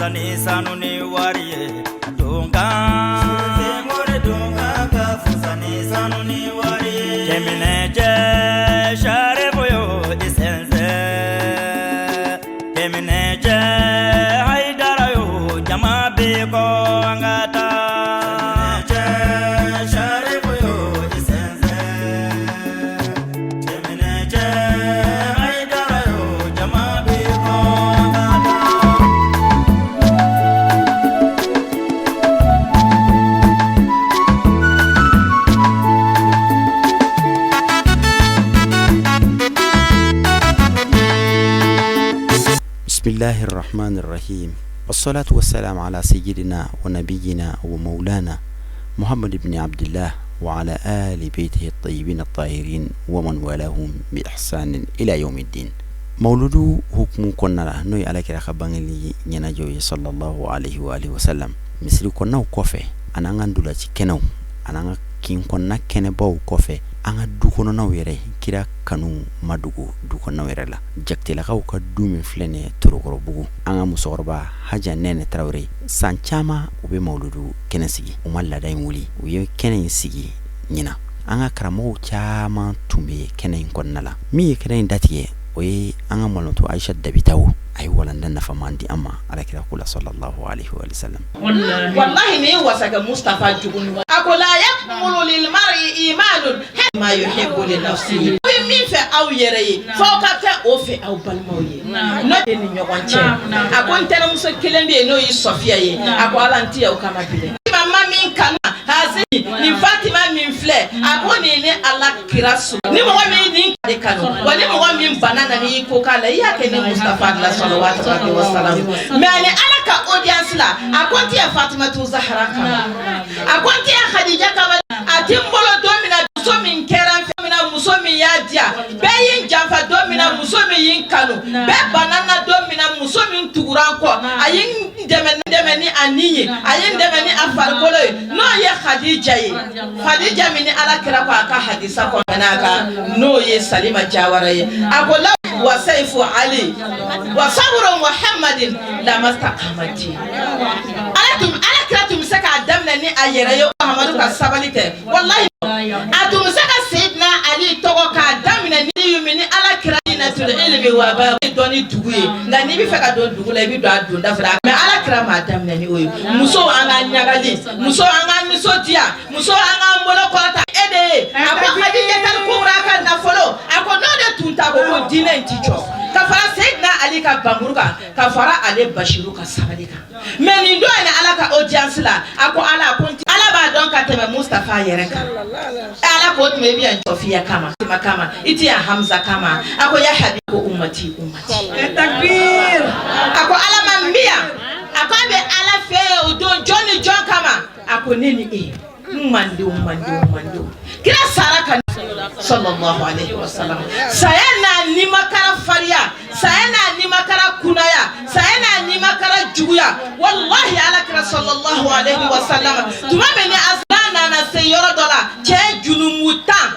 fusa ni sanu ni wari ye. Donkan Senghor donkan ka fusa ni sanu ni wari ye. Cɛminɛcɛ Sharifu yo i sɛnsɛn. Cɛminɛcɛ Hayidara yo jama bɛ kɔ an ka taa. Cɛminɛcɛ Sharifu yo i sɛnsɛn. Cɛminɛcɛ Hayidara yo jama bɛ kɔ an ka taa. بسم الله الرحمن الرحيم، والصلاة والسلام على سيدنا ونبينا ومولانا محمد بن عبد الله وعلى آل بيته الطيبين الطاهرين ومن والاهم بإحسان إلى يوم الدين. Mawuludu hukumu kɔnɔna la, n'o ye Alakira ka bangeli ɲɛnajɛw ye sallallahu alaihi wa alihi wasallam, misiri kɔnɔnaw kɔfɛ, ani an ka ndolaci kɛnɛw, ani an ka kin kɔnɔna kɛnɛbaw kɔfɛ, an ka du kɔnɔnaw yɛrɛ, kira kanu ma dogo du kɔnɔnaw yɛrɛ la. Jakitelakaw ka du min filɛ nin ye Torokɔrɔbugu, an ka musokɔrɔba Haja Nɛnɛ Tarawele, san caman u bɛ mawuludu kɛnɛ sigi. U ma laada in wuli, u ye kɛnɛ in sigi ɲinan. An ka karamɔgɔw caman tun bɛ kɛnɛ in kɔnɔna la. Min ye kɛnɛ in datigɛ, o ye an ka malɔnto Ayisa Dabitawo. A ye walanda nafaman di an ma Alakira ko la sallallahu alaihi wa sallam. Wallahi ni wasakɛ Mustafa jugu ɲuman. A ko la yakmulu lil mar'i imanun ma yuhibbu li nafsihi. Aw bɛ min fɛ aw yɛrɛ ye, f'aw ka kɛ o fɛ aw balimaw ye. N'o tɛ ni ɲɔgɔn cɛ. A ko n tɛnɛmuso kelen bɛ yen, n'o ye Sɔfiya ye. A ko Ala n ti o kama bilen. Ma min kanu hazi nin Fatima min filɛ, a ko nin ni Ala kira su. Ni mɔgɔ min nin de kanu, wa ni mɔgɔ min bana na n'i ko k'a la, i y'a kɛ ni Mustafa la salawatu rabbi wa salam. Mais ani Ala ka audience la, a ko n tɛ Fatima tu Zahara kama, a ko n tɛ Khadija kama. A ti n bolo don min na, muso min kɛra n fɛ min na, muso min y'a diya, bɛɛ y'i n janfa don min na, muso min y'i n kanu, bɛɛ banna n na don min na, muso min tugura n kɔ, a ye n dɛmɛ ni a ni ye, a ye n dɛmɛ ni a farikolo ye, n'o ye Khadija ye. Khadija min ni Ala kira ko a ka hadisa kɔnɔ n'a kan, n'o ye Salima Jawara ye. A ko la wa saifu Ali wa saburu Muhammadin lamastaqamati. Ala tun, Ala kira tun bɛ se k'a daminɛ ni a yɛrɛ ye, Muhammadu ka sabali tɛ. Wallahi a tun bɛ se ka Seydina Ali tɔgɔ k'a daminɛ ni min ni Ala kira natul ilmi wa ba dɔnni dugu ye. Nka n'i bɛ fɛ ka don dugu la, i bɛ don a donda fɛ. Mais Ala kira m'a daminɛ ni o ye. Musow, an ka ɲagali. Musow, an ka nisɔndiya. Musow, an k'an bolo kɔrɔta. E de ye a ko Khadijatal Kubra ka nafolo, a ko n'o de tun ta ko diinɛ in ti jɔ, ka fara Seydina Ali ka bamuru kan, ka fara ale Basiru ka sabali kan. Mais nin don in, Ala ka audience la, a ko Ala ko Ala b'a dɔn ka tɛmɛ Mustafa yɛrɛ kan. Ala ko tuma i bɛ yan Sɔfiya kama kama, i ti yan Hamza kama. A ko ya habi ko ummati ummati. Takbir. A ko Ala ma n bɛ yan. A ko a bɛ Ala fɛ yen o don, jɔn ni jɔn kama? A ko ne ni e, n mandenw, mandenw, mandenw. Kira sara ka sallallahu alaihi wasallam, saya n'a nimakara fariya, saya n'a nimakara kunaya, saya n'a nimakara juguya. Wallahi Ala kira sallallahu alaihi wasallam, tuma min ni a nana se yɔrɔ dɔ la, cɛ junumu tan,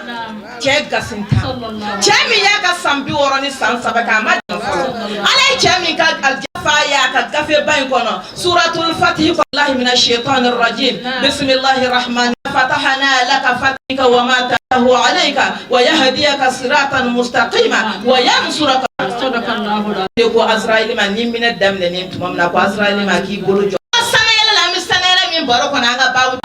cɛ gasintan, cɛ min y'a ka san 63 kɛ, a ma jɔ fɔlɔ. Ala ye cɛ min ka fa y'a ka gafeba in kɔnɔ, suratul fatih, wallahi mina shaitanir rajim, bismillahir rahman fatahna laka fatika wa ma tahu alayka wa yahdiyaka siratan mustaqima wa yansuraka. Ko Azraili ma ni minɛ daminɛnen tuma min na, ko Azraili ma k'i bolo jɔ sanayɛlɛ la, an bɛ sanayɛlɛ min baro kɔnɔ, an ka baabu.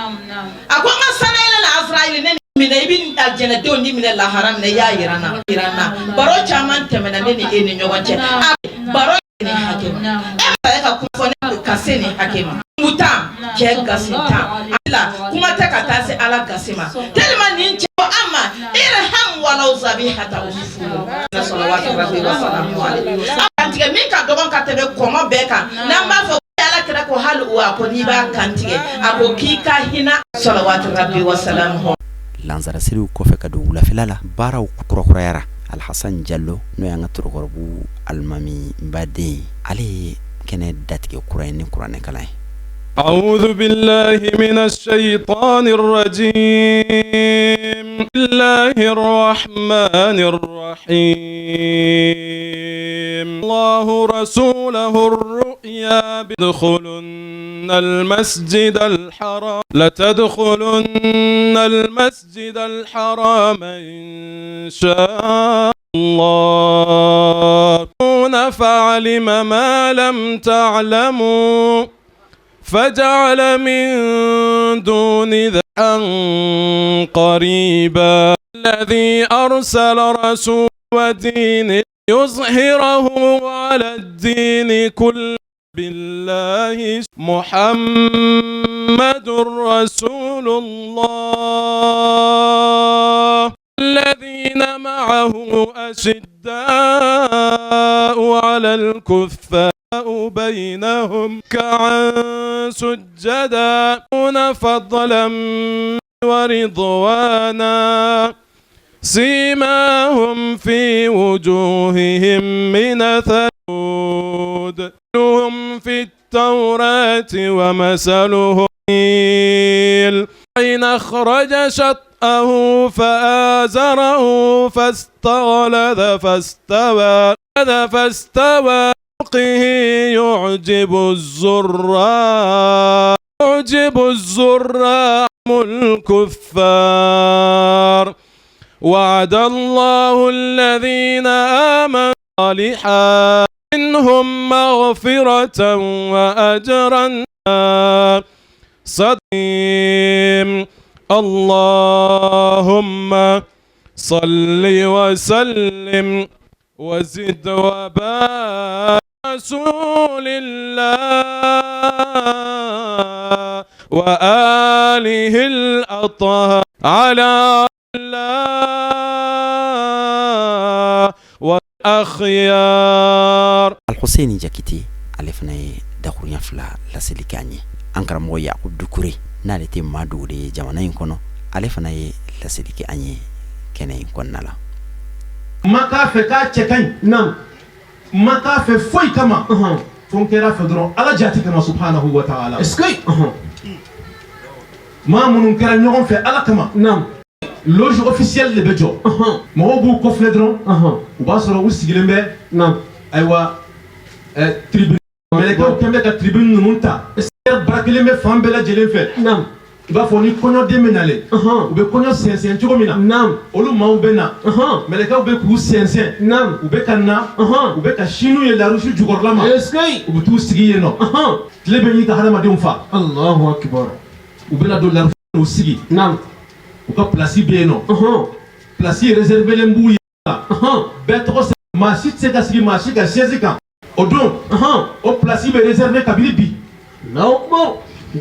A ko n ka sanayɛlɛ la, Azraili, ne minɛ, i bɛ alijɛnɛdenw ni minɛ lahara minɛ, i y'a yira n na, yira n na. Baro caman tɛmɛna ne ni e ni ɲɔgɔn cɛ. A baro nin hakɛ ma, e ma ka kuma fɔ ne ka se nin hakɛ ma. Mutan cɛ gasi tan la, kuma tɛ ka taa se Ala gasi ma tellement nin cɛ ko an ma irham walaw zabihata usufuru salawatu rabbi wa salamu alayhi. A kantigɛ min ka dɔgɔn ka tɛmɛ kɔmɔ bɛɛ kan, n'an b'a fɔ Ala kira ko hali o, a ko n'i b'a kantigɛ, a ko k'i ka hinɛ salawatu rabbi wa salamu. Lansarasiriw kɔfɛ ka don wulafɛla la, baaraw kurakurayara. Alhasan Jalo, n'o y'an ka Torokɔrɔbugu alimami baden ye, ale ye kɛnɛ datigɛ kura ye ni kuranɛ kalan ye. أعوذ بالله من الشيطان الرجيم، الله الرحمن الرحيم. الله رسوله الرؤيا لتدخلن المسجد الحرام لتدخلن المسجد الحرام إن شاء الله فعلم ما لم تعلموا فجعل من دون ذلك قريبا الذي أرسل رسول ودين يظهره على الدين كل بالله محمد رسول الله الذين معه أشداء على الكفار بينهم ركعا سجدا فضلا ورضوانا سيماهم في وجوههم من أثر هم في التوراة ومثلهم حين أخرج شطأه فآزره فاستغلظ فاستوى فاستوى يعجب الزراع يعجب الزراع الكفار وعد الله الذين آمنوا صالحا منهم مغفرة وأجرا صديم اللهم صل وسلم وزد وبارك رسول الله وآله الأطهار على الله والأخيار Alhuseni Jakite ale fana ye dakuruɲa fila laseli k'an ye an karamɔgɔ Yakubu Dukure n'ale tɛ maa dogolen ye jamana in kɔnɔ ale fana ye laseli kɛ an ye kɛnɛ in kɔnɔna la ma k'a fɛ k'a cɛ ka ɲi Naam. ma k'a fɛ foyi kama fo n kɛra fɛ dɔrɔn ala jati kama subhanahu wa ta'ala Est-ce que maa minnu kɛra ɲɔgɔn fɛ ala kama Naam. Loge officielle de bɛ jɔ mɔgɔw b'u kɔfilɛ dɔrɔn u b'a sɔrɔ u sigilen bɛ Naam. Ayiwa tribune mɛlɛkɛw kɛn bɛ ka tribune ninnu ta bara kelen bɛ fan bɛɛ lajɛlen fɛ Naam. I b'a fɔ ni kɔɲɔden bɛ nalen u bɛ kɔɲɔ sɛnsɛn cogo min na olu maaw bɛ na mɛlɛkɛw bɛ k'u sɛnsɛn Naam. U bɛ ka na u bɛ ka sinu ye larusi jukɔrɔla ma Est-ce que u bɛ t'u sigi yen nɔ tile bɛ ɲini ka hadamadenw fa Allahu akbar. U bɛna don larusi u sigi Naam. U ka place bɛ yen nɔ place réservélen b'u ye bɛɛ tɔgɔ sɛbɛn maa si tɛ se ka sigi maa si ka chaise kan o don o place bɛ réservé kabini bi Allahu akbar.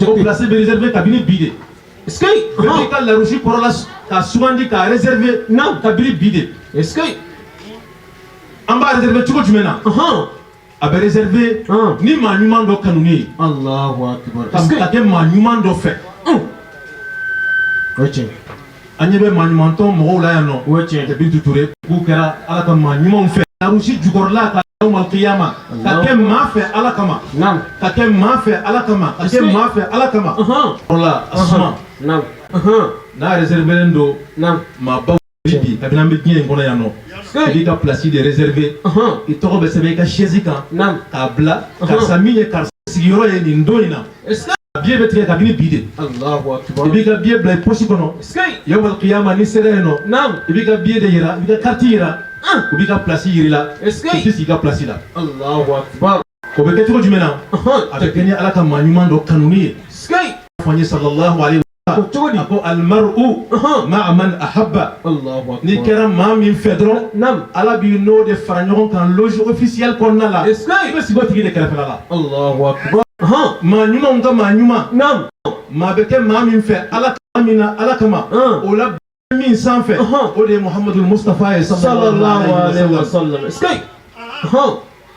O place bɛ réservé kabini bi de Est-ce que bɛɛ b'i ka larusi kɔrɔla k'a sugandi k'a réservé Naam. Kabini bi de Est-ce que an b'a réservé cogo jumɛn na a bɛ réservé ni maa ɲuman dɔ kanuni ye Allahu akbar. ka Est-ce que ka kɛ maa ɲuman dɔ fɛ O ye tiɲɛ. An ɲɛ bɛ maa ɲumantɔn mɔgɔw la yan nɔ O ye tiɲɛ. Bintu Ture k'u kɛra ala ka maa ɲumanw fɛ larusi jukɔrɔla ka yawmal qiyama ka kɛ maa fɛ ala kama Naam. Ka kɛ maa fɛ ala kama ka kɛ maa fɛ ala kama kɔrɔla a suma Naam. N'a réservélen don Naam. Maabaw bi kabini an bɛ diɲɛ in kɔnɔ yan nɔ i b'i ka place de réservé i tɔgɔ bɛ sɛbɛn i ka chaise kan Naam. K'a bila karisa min ye karisa sigiyɔrɔ ye nin don in na Est-ce que billet bɛ tigɛ kabini bi de Allahu akbar. I b'i ka billet bila i poche kɔnɔ Est-ce que yawmal qiyama n'i sera yen nɔ Naam. I b'i ka billet de yira i b'i ka carte yira u b'i ka place yir'i la Est-ce que i tɛ sigi i ka place la Allahu akbar. O bɛ kɛ cogo jumɛn na a bɛ kɛ ni ala ka maa ɲuman dɔ kanuni ye Est-ce que fɔ an ye sallallahu alayhi wa O cogo di? A ko almar'u ma'a man ahabba Allahu akbar. N'i kɛra maa min fɛ dɔrɔn Naam. Ala b'i n'o de fara ɲɔgɔn kan loge officielle kɔnɔna la Est-ce que i bɛ sigi o tigi de kɛrɛfɛla la Allahu akbar. Maa ɲumanw ka maa ɲuman Naam. Maa bɛ kɛ maa min fɛ ala kama min na ala kama o la min sanfɛ o de ye Muhamadul Mustafa ye Sallallahu alayhi wa sallam sallam. Est-ce que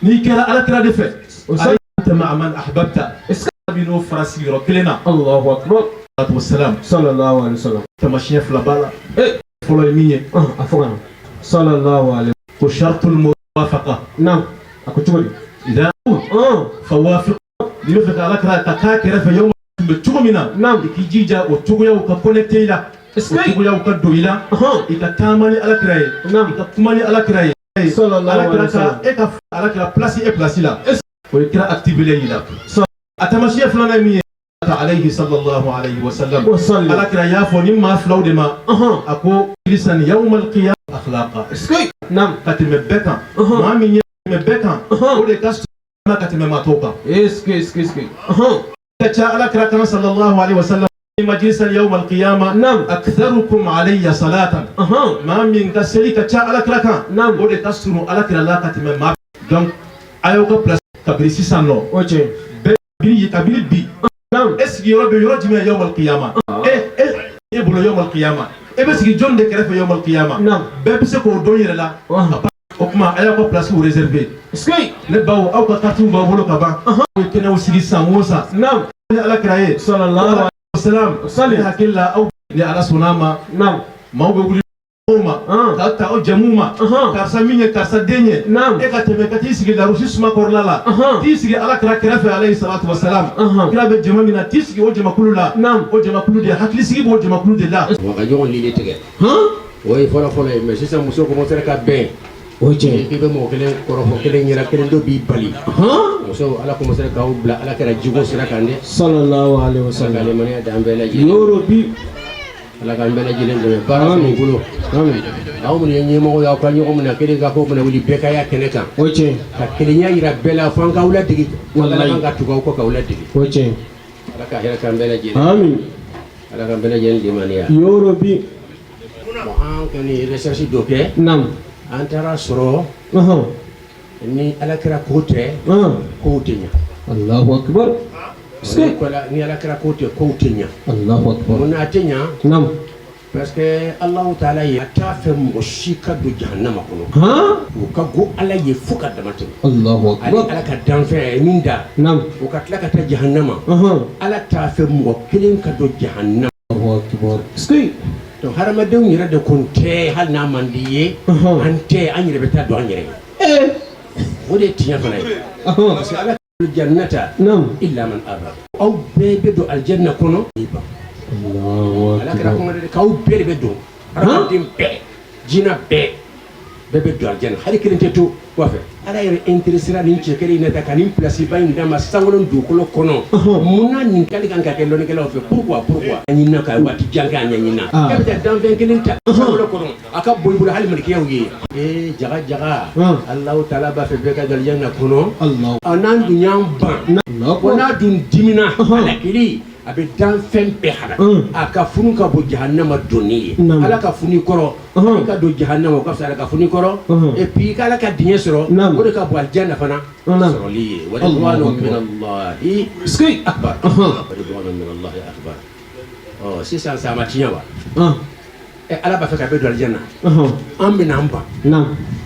n'i kɛra ala kira de fɛ O sa- anta ma'a man ahbabta Est-ce que ala b'i n'o fara sigiyɔrɔ kelen na Allahu akbar. Salatu wassalam Sallallahu alayhi wa sallam. Taamasiyɛn fila b'a la Eh. fɔlɔ ye min ye A fɔ ka na. Sallallahu alayhi. Ko shartul muwafaqa Naam. A ko cogo di? Idha fawafiq n'i bɛ fɛ ka ala kira ka k'a kɛrɛfɛ yawma tun bɛ cogo min na Naam. I k'i jija o cogoyaw ka connecté i la Est-ce o que cogoyaw ka don i la i ka taama ni ala kira ye Naam. i ka kuma ni ala kira ye Ala kira ka e ka ala kira place e place la, o ye kira activé yi la. A taamasiyɛn filanan ye min ye, alayhi sallallahu alayhi wa sallam, ala kira y'a fɔ ni maa filaw de ma, a ko lisan yawmal qiyamah akhlaqa ka tɛmɛ bɛɛ kan. Maa min ye tɛmɛ bɛɛ kan, o de ka surun ka tɛmɛ maa tɔw kan. Ka ca ala kira kan sallallahu alayhi wa sallam majlisan yawmal qiyamah aktharukum alayya salatan, maa min ka seli ka ca ala kira kan, o de ka surun ala kira la ka tɛmɛ maa. Donc a y'aw ka place kabini sisan nɔ bɛɛ kabini bi e sigiyɔrɔ bɛ yɔrɔ jumɛn yawmal qiyamah? E bolo yawmal qiyamah, e bɛ sigi jɔn de kɛrɛfɛ yawmal qiyamah? Bɛɛ bɛ se k'o dɔn yɛrɛ la. O tuma a y'aw ka place réservé. Ne baw, aw ka carte b'aw bolo ka ban. Aw ye kɛnɛw sigi san o san ni ala kira ye sallallahu salam. Ne hakili la, aw ni ala sɔnna a ma, maaw bɛ wuli ma k'a ta aw jamu ma, karisa min ye karisa den ye, e ka tɛmɛ ka t'i sigi larusi suma kɔrɔla la, t'i sigi ala kira kɛrɛfɛ alayhi salatu wasalam. Kira bɛ jama min na, t'i sigi o jamakulu la. O jamakulu de hakilisigi b'o jamakulu de la. Wa ka ɲɔgɔn lili tigɛ, o ye fɔlɔ fɔlɔ ye. Mais sisan muso commencé ka bɛn. O ye tiɲɛ. K'i bɛ mɔgɔ kelen kɔrɔfɔ kelen ɲɛna, kelen dɔ b'i bali. Muso, ala commencé k'aw bila ala kɛra jogo sira kan dɛ. Sallallahu alayhi wa Ala ka sallam. limaniya d'an bɛɛ lajɛlen. Yoro bi. Ala k'an bɛɛ lajɛlen dɛmɛ baara min bolo. Aw minnu ye ɲɛmɔgɔ ye, aw ka ɲɔgɔn minɛ kelen ka ko minɛ wuli bɛɛ ka y'a kɛnɛ kan. O ye tiɲɛ. Ka kelenya yira bɛɛ la fo an k'aw ladege. Walayi. Ala ka tugu aw kɔ k'aw ladege. O ye tiɲɛ. Ala ka hɛrɛ k'an bɛɛ lajɛlen. Amin. Ala k'an bɛɛ lajɛlen limaniya. Yoro bi. Bon, an kɔni ye recherche dɔ kɛ. An taara sɔrɔ ni ala kɛra ko tɛ, kow tɛ ɲɛ. Allahu akbar. Ni ala kɛra ko tɛ, kow tɛ ɲɛ. Allahu akbar. Mun na a tɛ ɲɛ? Parce que Alahu taala ye a t'a fɛ mɔgɔ si ka don jahanama kɔnɔ. O ka go ala ye fo ka dama tɛmɛ. Allahu akbar. Ale ala ka danfɛn a ye min da, o ka tila ka taa jahanama. Ala t'a fɛ mɔgɔ kelen ka don jahanama. Allahu akbar. Donc hadamadenw yɛrɛ de kun tɛ, hali n'a man di ye, an tɛ an yɛrɛ bɛ taa don an yɛrɛ ye. O de ye tiɲɛ fana ye, parce que ala jannata illa man aba. Aw bɛɛ bɛ don aljanna kɔnɔ. Ala kɛra kuma dɛ, k'aw bɛɛ de bɛ don, hadamaden bɛɛ, jinɛ bɛɛ, bɛɛ bɛ don aljanna, hali kelen tɛ to kɔfɛ. Ala yɛrɛ intéressera nin cɛ kelen in na ta ka nin place ba in d'a ma sankolo dugukolo kɔnɔ. Munna nin kali kan ka kɛ lɔnnikɛlaw fɛ? Pourquoi a ɲinina ka waati jan kɛ a ɲɛɲinina, e bɛ taa danfɛn kelen ta sankolo kɔnɔ, a ka bon i bolo hali malikiyaw ye. Ee jaga jaga, Alahu taala b'a fɛ bɛɛ ka don aljanna kɔnɔ. N'an dun y'an ban ko n'a dun dimina halakili, a bɛ danfɛn bɛɛ halaki. A ka funu ka bɔ jahanama donni ye. Ala ka funu kɔrɔ, i ka don jahanama, o ka fisa ala ka funu kɔrɔ. Et puis i ka ala ka diɲɛ sɔrɔ, o de ka bɔ aljanna fana sɔrɔli ye. Wa ridwanu min Allahi akbar, wa ridwanu min Allahi akbar. Ɔ sisan sa, a ma tiɲɛ wa? Ɛ, ala b'a fɛ ka bɛɛ don aljanna, an bɛna an ban.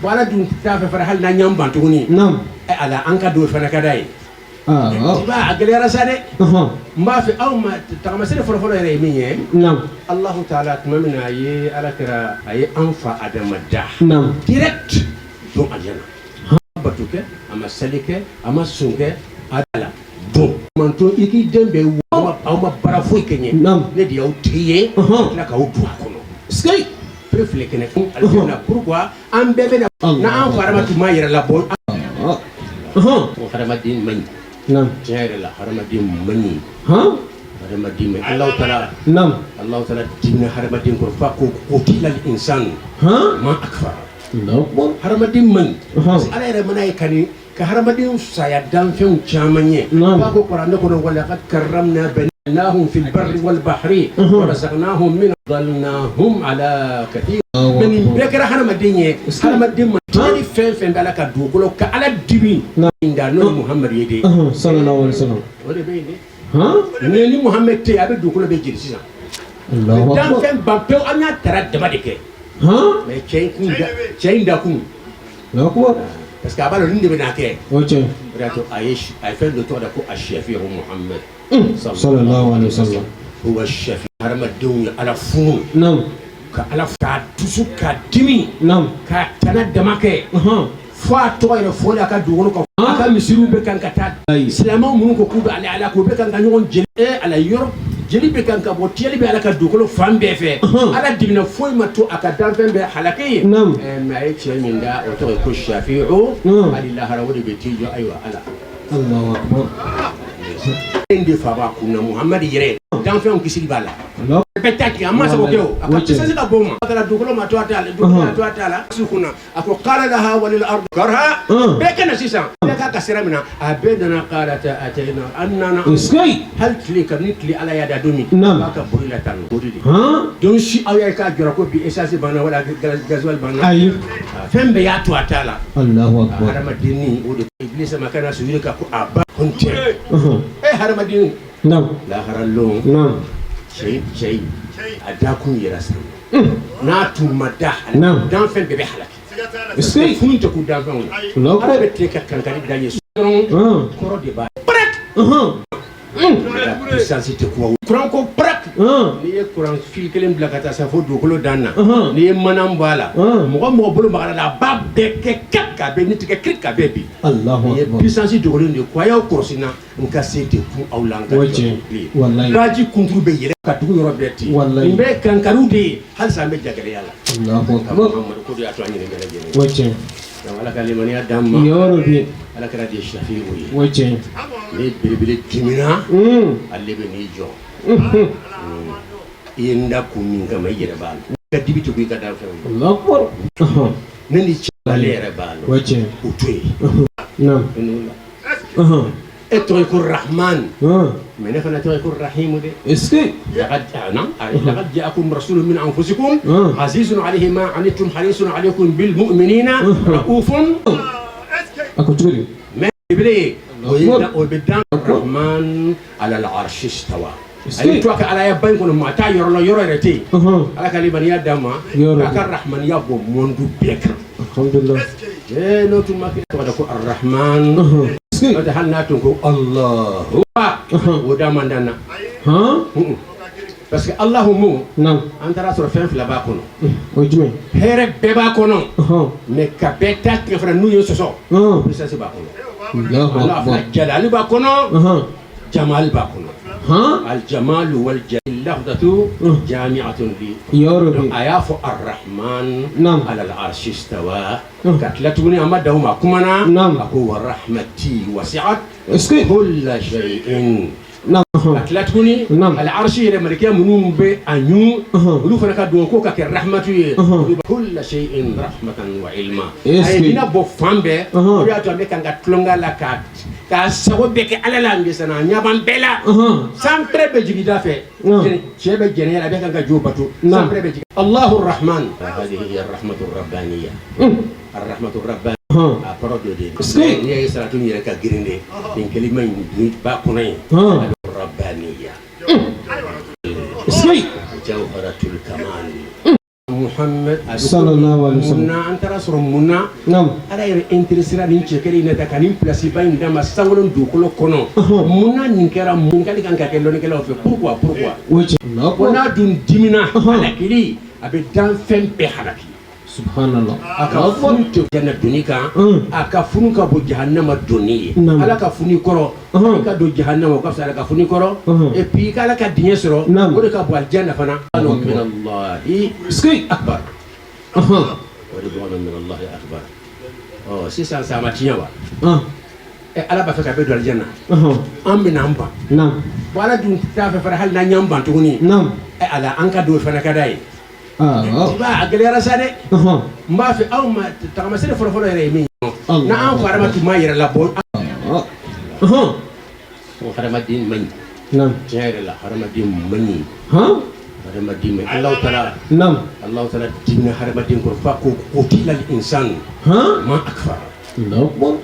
Bon, ala dun t'a fɛ fana hali n'an y'an ban tuguni. Ɛ ala, an ka don fana ka d'a ye. I b'a a gɛlɛyara sa dɛ. N b'a fɛ aw ma tagamasere fɔlɔfɔlɔ yɛrɛ ye min ye. Alahu taala tuma min na a ye ala kɛra a ye an fa Adama da, direct don aljanna. A ma bato kɛ, a ma sali kɛ, a ma sun kɛ, a la don manto i k'i den bɛɛ wo, aw ma baara foyi kɛ n ye, ne de y'aw tigi ye, ka tila k'aw don a kɔnɔ. Pere filɛ kɛnɛ aljanna. Pourquoi an bɛɛ bɛ na n'an fa Adama tun m'a yɛrɛ labɔ? Ko hadamaden man ɲi. Tiɲɛ yɛrɛ la, hadamaden man ɲi, hadamaden man ɲi. Alahu taala, Alahu taala dimina hadamaden kɔrɔ f'a ko qutila al-insanu ma akfara. Hadamaden man ɲi, parce que ala yɛrɛ mana ye ka nin ka hadamaden saya danfɛnw caman ye. F'a ko kuranɛ kɔnɔ: walaqad karramna banahum fil barri wal bahri wa razaqnahum min dalnahum ala kathir. Mais nin bɛɛ kɛra hadamaden ye. Hadamaden ma tiɲɛni fɛn fɛn bɛ ala ka dugukolo ka ala dimi da, n'o ye Muhamadu ye de. Sallallahu alayhi wa sallam. O de bɛ yen dɛ. Ni Muhamadu tɛ yen, a bɛ dugukolo bɛ jeni sisan. Danfɛn ban pewu, an y'a tara dama de kɛ. Mais cɛ in kun da, cɛ in da kun, parce que a b'a dɔn nin de bɛ n'a kɛ. O tiɲɛ. O de y'a to a ye fɛn dɔ tɔgɔ da ko ashafi'u Muhamad. Sallallahu alayhi wa sallam. Huwa shafi. Hadamadenw ye ala funu ka ala k'a dusu ka dimi k'a tana dama kɛ, fo a tɔgɔ yɛrɛ fɔli a ka dugukolo kan, a ka misiriw bɛ kan ka taa. Silamɛw minnu ko k'u bɛ ale ala k'u bɛ kan ka ɲɔgɔn jeli. Ala yɔrɔ Jeli bɛ kan ka bɔ, tiyɛli bɛ Ala ka dugukolo fan bɛɛ fɛ. Ala dimina, foyi ma to a ka danfɛn bɛɛ halaki ye. Mais a ye cɛ min da, o tɔgɔ ye ko Shafi'u. Hali lahara, o de bɛ t'i jɔ. Ayiwa, Ala. Allahu akbar. En de fa b'a kun na, Muhamadi yɛrɛ, danfɛnw kisili b'a la. Allah. Bɛɛ ta tigɛ, a ma sago kɛ o, a ka puissance ka bon ma. A taara dugukolo ma to a t'a la, dugukolo ma to a t'a la. Su kunna, a ko qala laha walil ard karha. Bɛɛ ka na sisan, bɛɛ k'a ka sira minɛ. A bɛɛ nana, qalata atayna, an nana. Est-ce Hali tile, kabini tile Ala y'a da don min, Naam. a b'a ka boli la tan, o de. Han? Don si aw y'a k'a jɔra ko bi essence banna wala gasoil banna. Ayi. Fɛn bɛɛ y'a to a t'a la. Allahu akbar. Hadamaden ni o de Ibilisa ma kana sujudi ka ko a ba kun tɛ. E hadamaden, lahara lon, cɛ cɛ, a dakun yɛrɛ sanu n'a tun ma da, danfɛn bɛɛ bɛ halaki. Est-ce que Funu tɛ kun danfɛnw na. Allahu Ala akbar. bɛ tile ka kankari da ye dɔrɔn, kɔrɔ de b'a la puissance tɛ kuwa. Kuran ko parak, n'i ye kuran fil kelen bila ka taa sa fo dugukolo dan na, n'i ye mana bɔ a la, mɔgɔ mɔgɔ bolo magara la, a b'a bɛɛ kɛ kak, k'a bɛɛ ni tigɛ kiri, k'a bɛɛ bin. Allahu Nin ye akbar. puissance dogolen de ye ko a y'aw kɔlɔsi n na, n ka se tɛ kun aw la, n ka O jɔ tiɲɛ. bilen. Walayi. Baji kunturu bɛ yɛlɛ ka dugu yɔrɔ bɛɛ ten. Walayi. Nin bɛɛ ye kankariw de ye, halisa an bɛ jagɛlɛya la. Allahu Ka akbar. Muhamadu ko de y'a to an ɲinɛ bɛɛ lajɛlen. O tiɲɛ. Donc Ala ka limaniya d'an ma. Ya Rabbi. Ala kɛra de Shafi'u ye. O tiɲɛ. Ni belebele dimina, ale bɛ n'i jɔ. I ye n da kun min kama, i yɛrɛ b'a lɔn. I ka dibi to i ka danfɛnw ye. Allahu akbar. Ne ni cɛ, ale yɛrɛ b'a lɔn. O tiɲɛ. O to yen. Naam. E tɔgɔ ye ko Rahman, mais ne fana tɔgɔ ye ko Rahimu de. Est-ce que لقد نعم لقد جاءكم رسول من انفسكم عزيز عليه ما عنتم حريص عليكم بالمؤمنين رؤوف. A ko cogo di? Mais bele o bɛ dan Rahman على العرش استوى. Est-ce A ye que to a ka Alaya ba in kɔnɔ, maa t'a yɔrɔ la, yɔrɔ yɛrɛ tɛ yen. Ala ka limaniya d'an ma, Yɔrɔ. k'a ka rahmaniya bɔ monde bɛɛ kan. Alhamdulillah. Ee, n'o tun ma kɛ tɔgɔ da ko Arrahman, Est-ce que n'o tɛ, hali n'a tun ko Allahu, o da man d'an na. Han? Parce que Allahu mu, an taara sɔrɔ fɛn fila b'a kɔnɔ. O ye jumɛn? Hɛrɛ bɛɛ b'a kɔnɔ, mais ka bɛɛ ta tigɛ fana n'u ye sɔsɔ, puissance b'a kɔnɔ. Allahu Allah akbar. fila, jalali b'a kɔnɔ, jamal b'a kɔnɔ. Aljamalu wal jalal lafdatu jami'atun li. Ya Rabbi. A y'a fɔ Arrahman ala al-arshi istawa, ka tila tuguni, a ma dan o ma, a kumana, a ko wa rahmati wasi'at Est-ce que kulla shay'in. Ka tila tuguni, al-arshi yɛrɛ, malikɛ minnu bɛ a ɲun, olu fana ka don ko ka kɛ rahmatu ye, kulla shay'in rahmatan wa ilma. A ye hinɛ bɔ fan bɛɛ. O de y'a to an bɛ kan ka tulonkɛ la, ka k'a sago bɛɛ kɛ Ala la, n bɛ sana a ɲɛ b'an bɛɛ la. Sanpɛrɛ bɛ jigin da fɛ, cɛ bɛ jɛnɛya la, a bɛ kan ka jo bato, sanpɛrɛ bɛ jigin. Allahu Rahman, hadihi hiya rahmatu rabbaniya, arrahmatu rabbaniya, a kɔrɔ dɔ de ye. N'i y'a ye salatu in yɛrɛ ka girin de, nin kelima in ni ba kɔnɔ yen, rabbaniya, jawharatul kamal, Muhammad a bɛ ko Sallallahu alaihi wasallam. Munna an taara sɔrɔ, munna Ala yɛrɛ intéressé nin cɛ kelen in na ta ka nin place ba in d'a ma sankolo dugukolo kɔnɔ? Munna nin kɛra? Mun kali kan ka kɛ lɔnnikɛlaw fɛ? Pourquoi, pourquoi? O tiɲɛ. Ko n'a dun dimina, halakili, a bɛ danfɛn bɛɛ halaki. Subhanallah. A ka funu tɛ janna doni kan, a ka funu ka bɔ jahannama doni ye. Ala ka funu i kɔrɔ, i ka don jahannama, o ka fisa Ala ka funu i kɔrɔ. Et puis i ka Ala ka diɲɛ sɔrɔ, o de ka bɔ alijanna fana. Min Allahi akbar wa ridwana min Allahi akbar. Ɔ, sisan sa, a ma tiɲɛ wa? Ɛ, Ala b'a fɛ ka bɛɛ don alijanna, an bɛna an ban. Bon, Ala dun t'a fɛ fana, hali n'an y'an ban tuguni. Ɛ Ala, an ka don fana ka d'a ye. I b'a a gɛlɛyara sa dɛ. N b'a fɛ aw ma tagamasere fɔlɔfɔlɔ yɛrɛ ye min ye, n'an fa Adama tun m'a yɛrɛ labɔ ko hadamaden man ɲi. Tiɲɛ yɛrɛ la, hadamaden man ɲi, hadamaden man ɲi. Alahu taala, Alahu taala dimina hadamaden kɔrɔ f'a ko qutila al-insanu ma akfara.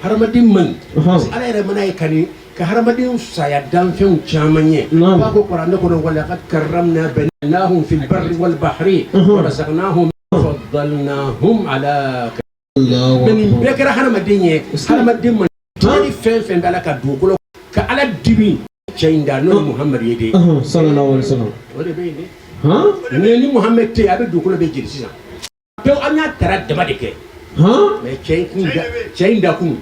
Hadamaden man ɲi, parce que Ala yɛrɛ mana ye ka nin ka hadamaden saya danfɛnw caman ye. F'a ko kuranɛ kɔnɔ wa laqad karramna banahum fil barri wal bahri wa razaqnahum faddalnahum ala. Mais nin bɛɛ kɛra hadamaden ye, hadamaden man ɲi. Ni fɛn fɛn bɛ Ala ka dugukolo ka Ala dimi, cɛ in da n'o ye Muhamadu ye de. Sallallahu alaihi wasallam. O de bɛ yen dɛ. Ni Muhamadu tɛ yen, a bɛ dugukolo bɛ jeni sisan pewu. An y'a tara dama de kɛ, mais cɛ in kun da, cɛ in da kun,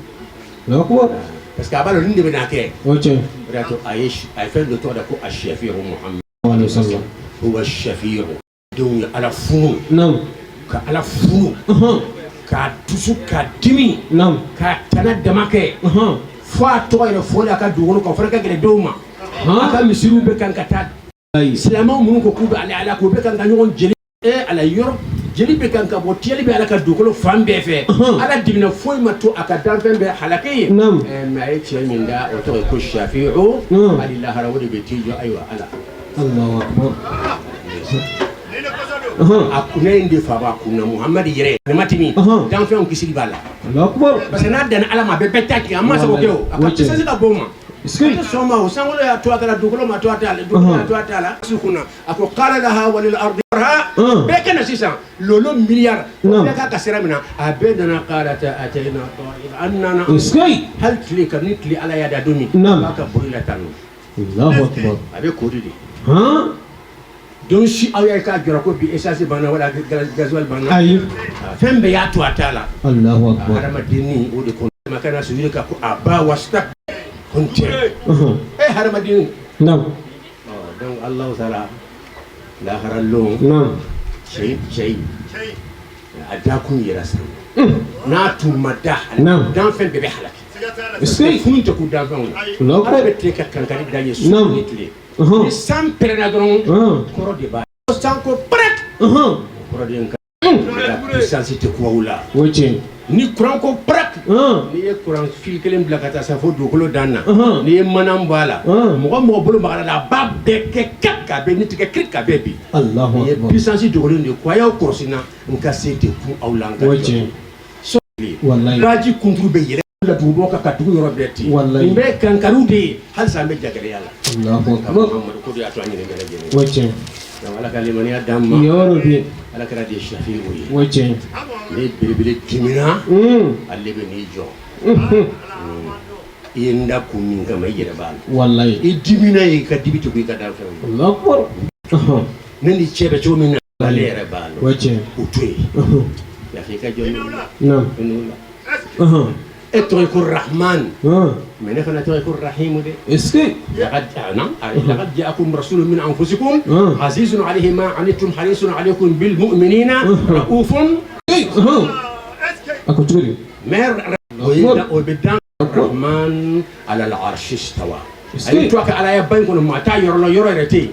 parce que a b'a dɔn nin de bɛ n'a kɛ. O tiɲɛ. O de y'a to a ye fɛn dɔ tɔgɔ da ko Ashafi'u Muhamadu. Alaihi wasallam. Huwa shafi'u. Denw ye Ala funu. Naam. Ka Ala funu. K'a dusu k'a dimi. Naam. K'a tana dama kɛ. Fo a tɔgɔ yɛrɛ fɔli a ka dugukolo kan o fana ka gɛlɛn denw ma. A ka misiriw bɛ kan ka taa. Silamɛw minnu ko k'u bɛ ale Ala ko u bɛ kan ka ɲɔgɔn jeli. Ala yɔrɔ jeli bɛ kan ka bɔ tiyɛli bɛ Ala ka dugukolo fan bɛɛ fɛ. Ala dimina foyi ma to a ka danfɛn bɛɛ halaki ye. Mais a ye cɛ min da o tɔgɔ ye ko Shafi'u. Hali lahara o de bɛ t'i jɔ ayiwa Ala. Allahu akbar. A kunna in de fa b'a kunna Muhamadu yɛrɛ ne ma timi danfɛnw kisili b'a la. Allahu akbar. Parce que n'a danna Ala ma a bɛ bɛɛ ta tigɛ an ma sago kɛ o. A ka puissance ka bon o ma. A tɛ sɔn ma o sankolo y'a to a ta la dugukolo ma to a ta la dugukolo y'a to a ta la. Su kunna a ko qala laha walil ardi bɛɛ ka na sisan lolo miliyari bɛɛ k'a ka sira minɛ a bɛɛ nana qalata atayna an nana. Hali tile kabini tile Ala y'a da don min. A b'a ka boli la tan nɔ. Allahu akbar. A bɛ kori de. Donc si aw y'a k'a jɔra ko bi essence banna wala gasoil banna. Ayi. Fɛn bɛɛ y'a to a ta la. Allahu akbar. Hadamadennin o de kɔnɔ. Makana sujudi ka ko a ba wasta kun tɛ. Hadamaden. Naam. Donc Allahu taala lahara lon. Naam. Cɛ cɛ a da kun yɛrɛ san. N'a tun ma da. Naam. Danfɛn bɛɛ bɛ halaki. Est-ce funu tɛ k'u danfɛnw na. Ala bɛ tile ka kankari da ye su ni tile. Ni san pɛrɛnna dɔrɔn kɔrɔ de b'a san ko pɛrɛt kɔrɔ de ka puissance tɛ kuwaw la. O tiɲɛ. Ni kuran ko pɛrɛt n'i ye kuran fil kelen bila ka taa sa fo dugukolo dan na n'i ye mana bɔ a la mɔgɔ mɔgɔ bolo magara la a b'a bɛɛ kɛ kɛ k'a bɛɛ ni tigɛ kiri k'a bɛɛ bin. Allahu Nin ye akbar. puissance dogolen de ye ko a y'aw kɔlɔsi n na n ka se tɛ kun aw la n ka O jɔ. tiɲɛ. Walayi. Baji kunturu bɛ yɛlɛ la dugubɔ kan ka dugu yɔrɔ bɛɛ ten. Walayi. Nin bɛɛ ye kankariw de ye halisa an bɛ jagɛlɛya la. Allahu akbar. Muhamadu ko de y'a to an yɛrɛ bɛɛ lajɛlen. O tiɲɛ. Donc Ala ka limaniya d'an ma. Ya Rabbi. Ala kɛra de Shafi'u ye. O tiɲɛ. Ni belebele dimina. Ale bɛ n'i jɔ. I ye n da kun min kama i yɛrɛ b'a la. Walayi. I dimina ye i ka dibi to i ka danfɛnw ye. Allahu akbar. Ne ni cɛ bɛ cogo min na ale yɛrɛ b'a la. O tiɲɛ. O to yen. Yafa i ka jɔ n'o la. Naam. N'o la. E tɔgɔ ye ko Rahman. Mais ne fana tɔgɔ ye ko Rahim de. Est-ce que. لقد جاءكم رسول من أنفسكم عزيز عليه ما عنتم حريص عليكم بالمؤمنين رؤوف. A ko cogo di. Mais o bɛ dan Rahman ala al-arshi istawa. A y'i to a ka alaya ba in kɔnɔ maa t'a yɔrɔ la yɔrɔ yɛrɛ tɛ yen.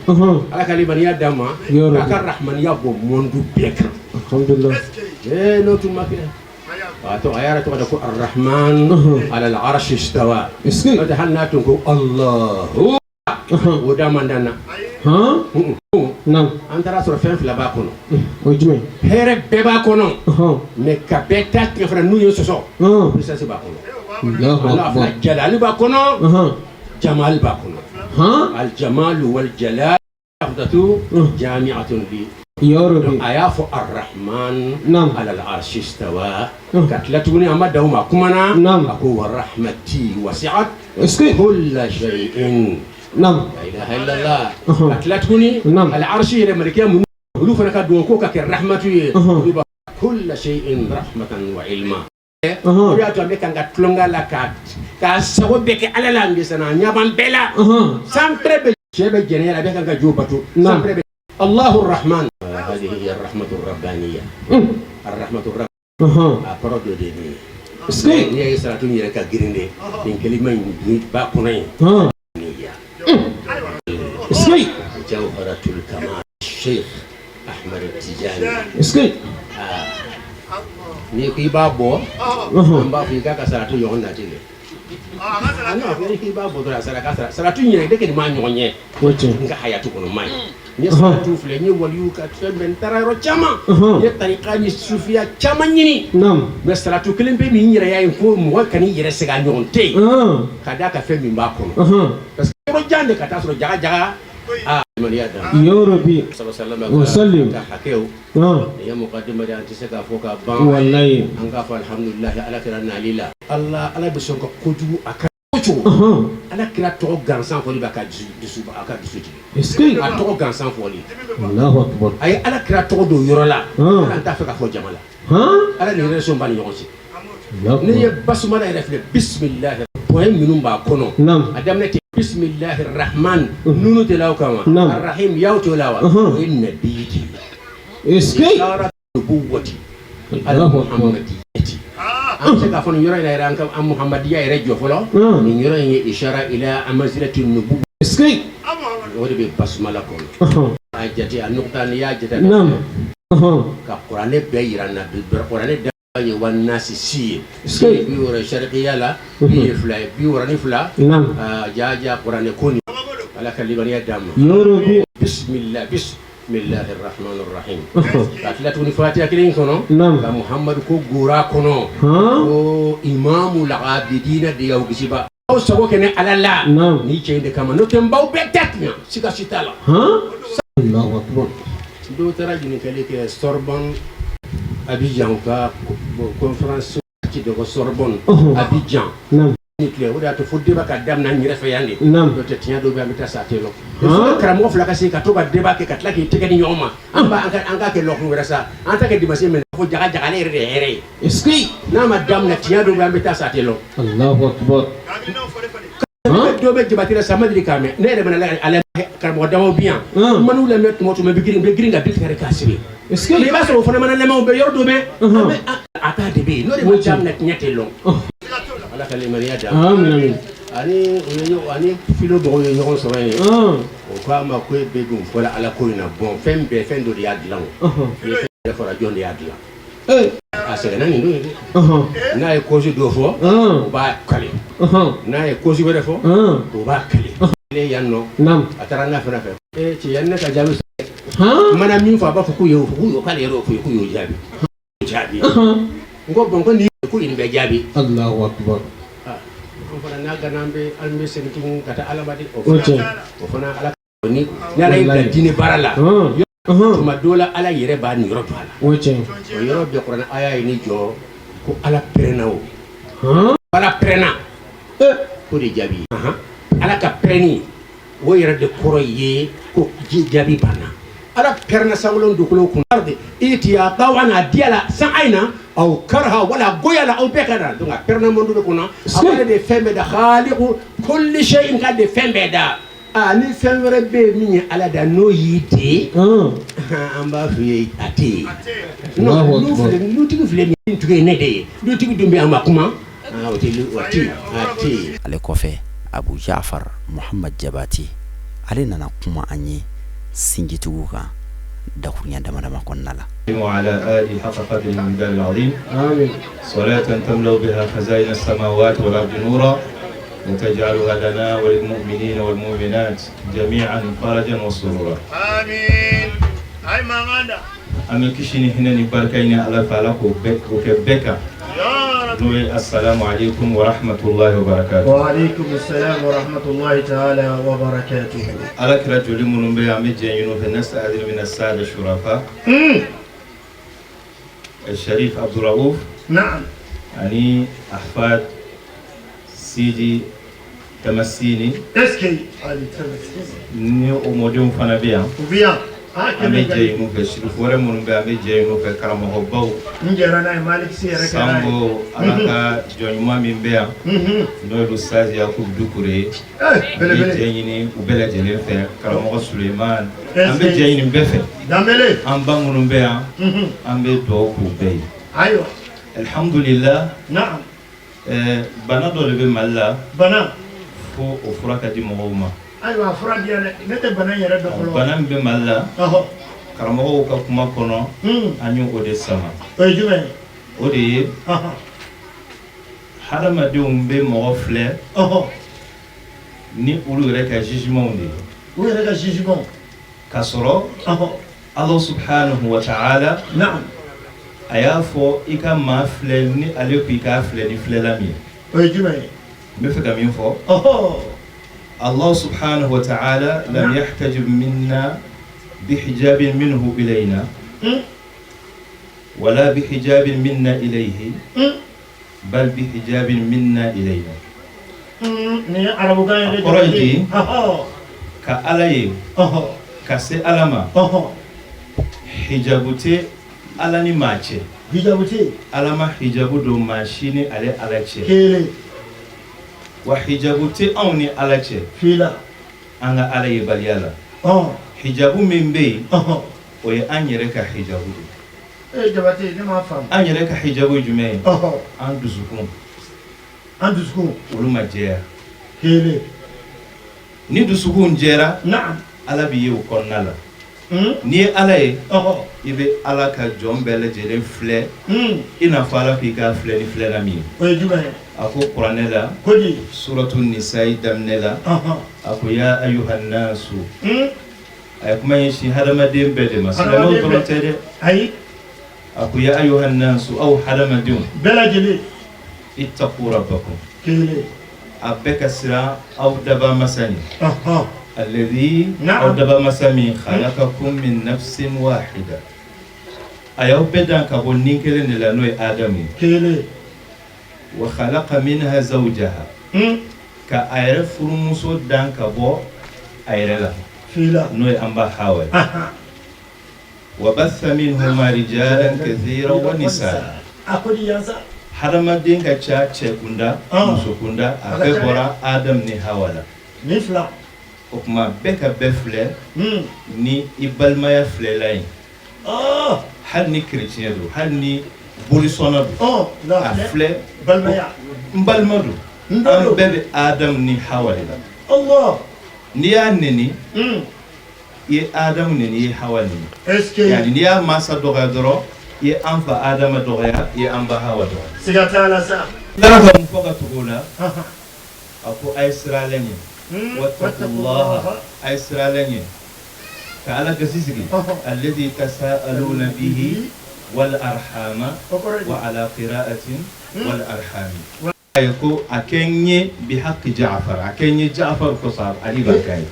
Ala ka limaniya d'an ma. K'a ka rahmaniya bɔ monde bɛɛ kan. Alhamdulillah. N'o tun ma kɛ. A tɔgɔ a yɛrɛ tɔgɔ da ko Ar-Rahman ala al-arshi istawa. N'o tɛ hali n'a tun ko Allahu o da man dan na. Naam. An taara sɔrɔ fɛn fila b'a kɔnɔ. O ye jumɛn. Hɛrɛ bɛɛ b'a kɔnɔ. Mais ka bɛɛ ta tigɛ fana n'u ye sɔsɔ. Puissance b'a kɔnɔ. Allahu Ala akbar. fila jalali b'a kɔnɔ. Jamal b'a kɔnɔ. Al-jamalu wal jalal lafzatu jami'atun li. Ya Rabbi. A y'a fɔ Ar-Rahman ala al-arshi istawa. Ka tila tuguni a ma dan o ma a kumana. A ko wa rahmati wasi'at kulla shay'in. Naam. La ilaha illallah. Ka tila tuguni al-arshi yɛrɛ malikiya minnu olu fana ka dugawu ko ka kɛ rahmatu ye. Olu b'a kulla shay'in rahmatan wa ilma. O de y'a to an bɛ kan ka tulonkɛ la k'a sago bɛɛ kɛ Ala la n bɛ sɛnɛ a ɲɛ b'an bɛɛ la. San pɛrɛ bɛ cɛ bɛ jɛnɛya la a bɛ kan ka jo bato. San pɛrɛ bɛ Allahu Rahman. هذه هي الرحمة الربانية. الرحمة الربانية. A kɔrɔ dɔ de ye nin ye. N'i y'a ye salatu in yɛrɛ ka girin de nin kelima in ba kɔnɔ yen. Jawharatul Kamal Sheikh Ahmad Tijani. N'i ko i b'a bɔ an b'a fɔ i k'a ka salatu ɲɔgɔn nati dɛ. A n'a fɔ k'i b'a bɔ dɔrɔn a saraka sara salatu in yɛrɛ ne kɔni m'a ɲɔgɔn ye. N ka hayatu kɔnɔ ma ye. N ye salatu filɛ n ye waliyu ka fɛn bɛɛ n taara yɔrɔ caman. N ye tarika ni sufiya caman ɲini. Mais salatu kelen bɛ min yɛrɛ y'a ye ko mɔgɔ kan'i yɛrɛ sɛgɛn a ɲɔgɔn tɛ yen. Ka d'a kan fɛn min b'a kɔnɔ. Parce que yɔrɔ jan de ka taa sɔrɔ jaga jaga. Aa limaniya dan. Ya Rabbi. Sallallahu Wa sallim. ka hakɛw. Nin ye mukadima de ye an tɛ se k'a fɔ ka ban. Walayi. An k'a fɔ alihamudulilayi Ala kɛra nali la. Ala Ala bɛ sɔn ka kojugu a ka cogo. Ala kira tɔgɔ gansan fɔli b'a ka dusu a ka dusu jigin. A tɔgɔ gansan fɔli. Allahu akbar. A ye Ala kira tɔgɔ don yɔrɔ la. Ala t'a fɛ ka fɔ jama la. Ala ni relation b'a ni ɲɔgɔn cɛ. N'i ye basumala yɛrɛ filɛ bisimilahi. Point minnu b'a kɔnɔ, Naam. a daminɛ tɛ bisimilahi rahman, nunu tɛ la o kan wa? Naam. Arahim yaw t'o la wa? O ye nabi de ye. Est-ce que Ishara nubuwati Allahu akbar. al-muhammadiyati. An bɛ se k'a fɔ nin yɔrɔ in na yɛrɛ, an ka an muhamadiya yɛrɛ jɔ fɔlɔ. Nin yɔrɔ in ye ishara ila manzilati nubuwa. Est-ce que O de bɛ basumala kɔnɔ. A jate, a nukta, n'i y'a jate Naam. ka kuranɛ bɛɛ yira n na bi, kuranɛ da ye wa nasi si ye. Est-ce que 60 sarikiya la, bi ye fila ye, 62. Naam. Aa, ja ja, kuranɛ ko nin, Ala ka limaniya d'an ma. Ya Rabbi. Bismillah, bismillahi rahmani rahim. Ka tila tuguni fatiha kelen in kɔnɔ, Naam. ka Muhammadu ko gora kɔnɔ, ko imamu lagabidina de y'aw kisiba, aw sago kɛ ne Ala la. Naam. Ni cɛ in de kama, n'o tɛ n b'aw bɛɛ ta tiɲɛ, siga si t'a la. Allahu akbar. Dɔw taara ɲininkali kɛ Sorbonne, Abidjan, u ka conférence ci dɔ ko Sorbonne, Abidjan. Naam. Ni tile o de y'a to fo débat ka daminɛ an yɛrɛ fɛ yan de. Naam. N'o tɛ, tiɲɛ dɔw bɛ yen, an bɛ taa sa, a tɛ lɔ. Il faut que karamɔgɔ fila ka se ka to ka débat kɛ, ka tila k'i tɛgɛ di ɲɔgɔn ma. An b'a an ka kɛ lɔkun wɛrɛ sa, an ta kɛ dimanche min fo jaga jaga, ale yɛrɛ de ye hɛrɛ ye. Est-ce que N'a ma daminɛ, tiɲɛ dɔw bɛ yen, an bɛ taa sa, a tɛ lɔ. Allahu akbar. Dɔw bɛ jabati la sa, ma deli k'a mɛn. Ne yɛrɛ bɛna ala karamɔgɔ damaw bi yan, n man'u lamɛn tuma o tuma, n bɛ girin ka bi tigɛ k'a sigi. Est-ce que Mais i b'a sɔrɔ o fana mana lamɛn, o bɛ yɔrɔ dɔ bɛ, an bɛ a ta de bɛ yen, n'o de ma daminɛ, tiɲɛ tɛ lɔn. Ala ka limaniya d'an ma. Amin, amin. Ani u ye ɲɔgɔn ani filo mɔgɔw ye ɲɔgɔn sɔrɔ yen. O ko a ma ko e bɛ dun fɔla Ala ko in na. Bɔn, fɛn bɛɛ, fɛn dɔ de y'a dilan. O ni fɛn yɛrɛ fɔra, jɔn de y'a dilan? A sɛgɛnna nin don ye dɛ. N'a ye cause dɔ fɔ, o b'a kale. N'a ye cause wɛrɛ fɔ, o b'a kale. Ale yan nɔ. Naam. A taara n'a fana fɛ e cɛ, yan ne ka jaabi sɔrɔ. Mana min fɔ, a b'a fɔ k'u y'o fɔ, k'u y'o, k'ale yɛrɛ y'o fɔ, k'u y'o jaabi jaabi. N ko bɔn, ko nin ko nin bɛ jaabi. Allahu akbar. An fana n'a gana, an bɛ segin tuguni ka taa Ala ma de. O O fana tiɲɛ. O fana, Ala ni Ala y'i bila diinɛ baara la, tuma dɔ la, Ala yɛrɛ b'a niyɔrɔ don a la. O tiɲɛ. O yɔrɔ bɛɛ, kuranɛ aya ye ni jɔ ko Ala pɛrɛnna, o Ala pɛrɛnna ko de jaabi. Ala ka pɛrɛnni o yɛrɛ de kɔrɔ ye ko jaabi banna. Ala pɛrɛnna sankolo dugukolo kun itiya tawan, a diya la san aina aw karha wala goya la, aw bɛɛ ka na. Donc a pɛrɛnna monde de kɔnɔ, a b'ale de fɛn bɛɛ da, khaliqu kulli shay'in, k'ale de fɛn bɛɛ da. Aa, ni fɛn wɛrɛ bɛ yen min ye Ala da, n'o y'i den, an b'a f'i ye a tɛ yen. Allahu Non, akbar. Filɛ, dutigi filɛ, nin tigi ye ne de ye, dutigi dun bɛ an ma kuma. Aa, o tɛ, o tɛ yen, a tɛ yen. Ale kɔfɛ, Abu Jafar Muhammad Jabati, ale nana kuma an ye sinjitigiw kan dakuruɲa dama dama kɔnɔna la. وعلى آله حق قدره المقدار العظيم. آمين. صلاة تملأ بها خزائن السماوات والأرض نورا، وتجعلها لنا وللمؤمنين والمؤمنات جميعا فرجا وسرورا. Amin. Ay manganda. An bɛ kisi ni hinɛ ni barika ɲini Ala fɛ, Ala k'o bɛɛ k'o kɛ bɛɛ kan, Ya Rabbi. n'o ye assalamu alaikum wa rahmatullahi wa barakatuh. Wa alaikum assalam wa rahmatullahi ta'ala wa barakatuh. Ala kira joli minnu bɛ yen, an bɛ jɛ ɲini u fɛ. Nasta'adinu min as-sada shurafa, Sharif Abdurraouf ani Ahfad Sidi Tamasini. Est-ce que Ali Tamasini. Ni o mɔdenw fana bɛ yan, Ou bien ah an bɛ jɛ ɲini u fɛ. Sirifu wɛrɛ minnu bɛ yen, an bɛ jɛ ɲini u fɛ. Karamɔgɔbaw, N jɛra n'a ye, Malik Si yɛrɛ kɛra n'a ye. Sango Ala ka jɔn ɲuman min bɛ yan, n'o ye Ustaz Yakub Dukure ye, an bɛ belebele. jɛ ɲini u bɛɛ lajɛlen fɛ. Karamɔgɔ Suleiman, an bɛ jɛ ɲini bɛɛ fɛ. Danbele. An ba minnu bɛ yan, an bɛ dugawu k'u bɛɛ ye. Ayiwa. Alhamdulillah. Naam. Bana dɔ de bɛ Mali la. Bana. Fo o fura ka di mɔgɔw ma. Ayiwa, a fura di yan dɛ. Ne tɛ bana in yɛrɛ dɔn fɔlɔ. Bana min bɛ Mali la, Ɔhɔ. karamɔgɔw ka kuma kɔnɔ, an y'o de sama. O ye jumɛn ye? O de ye, hadamadenw bɛ mɔgɔ filɛ ni olu yɛrɛ ka jugement de ye. U yɛrɛ ka jugement. K'a sɔrɔ Allah subhanahu wa ta'ala, Naam. a y'a fɔ i ka maa filɛ ni ale ko i k'a filɛ ni filɛla min ye. O ye jumɛn ye? N bɛ fɛ ka min fɔ, Allah subhanahu wa ta'ala lam yahtajib minna bihijabin minhu ilayna wala bihijabin minna ilayhi, bal bihijabin minna ilayna. Nin ye arabukan ye dɛ. A kɔrɔ ye di? Ɔhɔ. Ka Ala ye, ka se Ala ma, hijabu tɛ Ala ni maa cɛ. Hijabu tɛ yen. Ala ma hijabu don maa si ni ale Ala cɛ. Kelen. Wa hijabu tɛ anw ni Ala cɛ. Fila. An ka Ala yebaliya la. Hijabu min bɛ yen, o ye an yɛrɛ ka hijabu de ye. Ee Jabate, ne m'a faamu. An yɛrɛ ka hijabu ye jumɛn ye? An dusukun. An dusukun. Olu ma jɛya. Kelen. Ni dusukun jɛra. Naam. Ala b'i ye o kɔnɔna la. N'i ye Ala ye, i bɛ Ala ka jɔn bɛɛ lajɛlen filɛ i n'a fɔ Ala k'i k'a filɛ ni filɛla min ye. O ye jumɛn ye? A ko kuranɛ la. Ko di? Suratu Nisayi daminɛ la. A ko ya ayuhannasu. A ye kuma ɲɛsin hadamaden bɛɛ de ma, silamɛw dɔrɔn tɛ dɛ. Ayi. A ko ya ayuhannasu, aw hadamadenw. Bɛɛ lajɛlen. Ittaqu rabbakum. Kelen. A bɛɛ ka siran aw daba masa ɲɛ. Alladhi aw daba masa min khalaqakum min nafsin wahida. A y'aw bɛɛ dan ka bɔ ni kelen de la, n'o ye Adamu ye. Kelen. Wa khalaqa minha zawjaha. Ka a yɛrɛ furumuso dan ka bɔ a yɛrɛ la. Fila. N'o ye an ba Hawa ye. Wa batha minhuma rijalan kathiran wa nisaa. A ko di yan sa. Hadamaden ka ca cɛ kunda, muso kunda, a bɛɛ bɔra Adamu ni Hawa la. Ni fila. O tuma bɛɛ ka bɛɛ filɛ ni i balimaya filɛla ye. Hali ni chrétien don, hali ni bolisɔnna don, a filɛ balimaya. N balima don. An bɛɛ bɛ Adamu ni Hawa de la. Allah. N'i y'a neni, i ye Adamu neni, i ye Hawa neni. Est-ce que. Yani n'i y'a mansa dɔgɔya dɔrɔn, i ye an fa Adama dɔgɔya, i ye an ba Hawa dɔgɔya. Siga t'a la sa. Ala ka mun fɔ ka tugu o la? A ko a ye siran Ala ɲɛ. Wattaqullaha, a ye siran Ala ɲɛ. Ka Ala gasi sigi. Alladhi tasaaluna bihi wal arhama wa ala qira'atin wal arhami. A ye ko a kɛ n ye bi haqqi Jaafar, a kɛ n ye Jaafar kosɔn, Ali barika ye.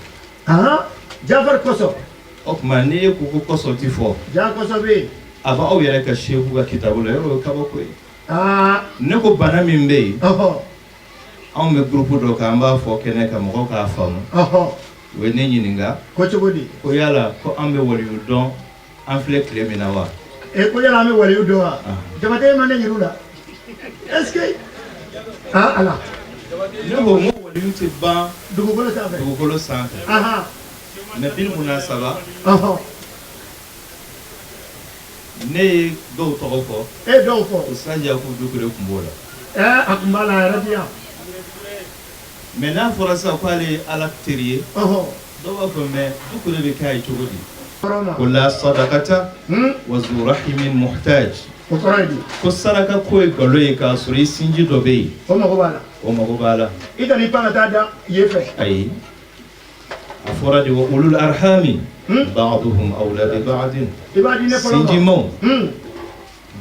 Jaafar kosɔn. O tuma n'i ye ko ko kosɔn ti fɔ. Ja kosɔn bɛ yen. A bɛ aw yɛrɛ ka seku ka kitabu la, yɔrɔ o ye kabako ye. Ne ko bana min bɛ yen. Anw bɛ groupe dɔ kan, an b'a fɔ kɛnɛ kan mɔgɔw k'a faamu. U ye ne ɲininka. Ko cogo di? Ko yala ko an bɛ waliyu dɔn, an filɛ tile min na wa? E ko yala an bɛ waliyu dɔn wa? Jabate ma ne yir'u la. Est-ce que Ala. Ne ko n ko waliyu tɛ ban dugukolo sanfɛ. Dugukolo sanfɛ. Mais bil munasaba. Ne ye dɔw tɔgɔ fɔ. E ye dɔw fɔ. Ustaz Yakubu Dukure tun b'o la. A tun b'a la, a yɛrɛ bi yan. Mais n'a fɔra sisan k'ale ye Ala teri ye. Dɔw b'a fɔ mais Dukure bɛ k'a ye cogo di? Ko la sadakata wa zu rahimin muhtaj. O kɔrɔ ye di? Ko saraka ko ye nkalon ye k'a sɔrɔ i sinji dɔ bɛ yen. O mago b'a la. O mago b'a la. I kan'i pan ka taa da yen fɛ. Ayi. A fɔra de wa ulul arhami ba'duhum awla bi ba'din. I b'a di ne fɔlɔ ma. Sinjimaw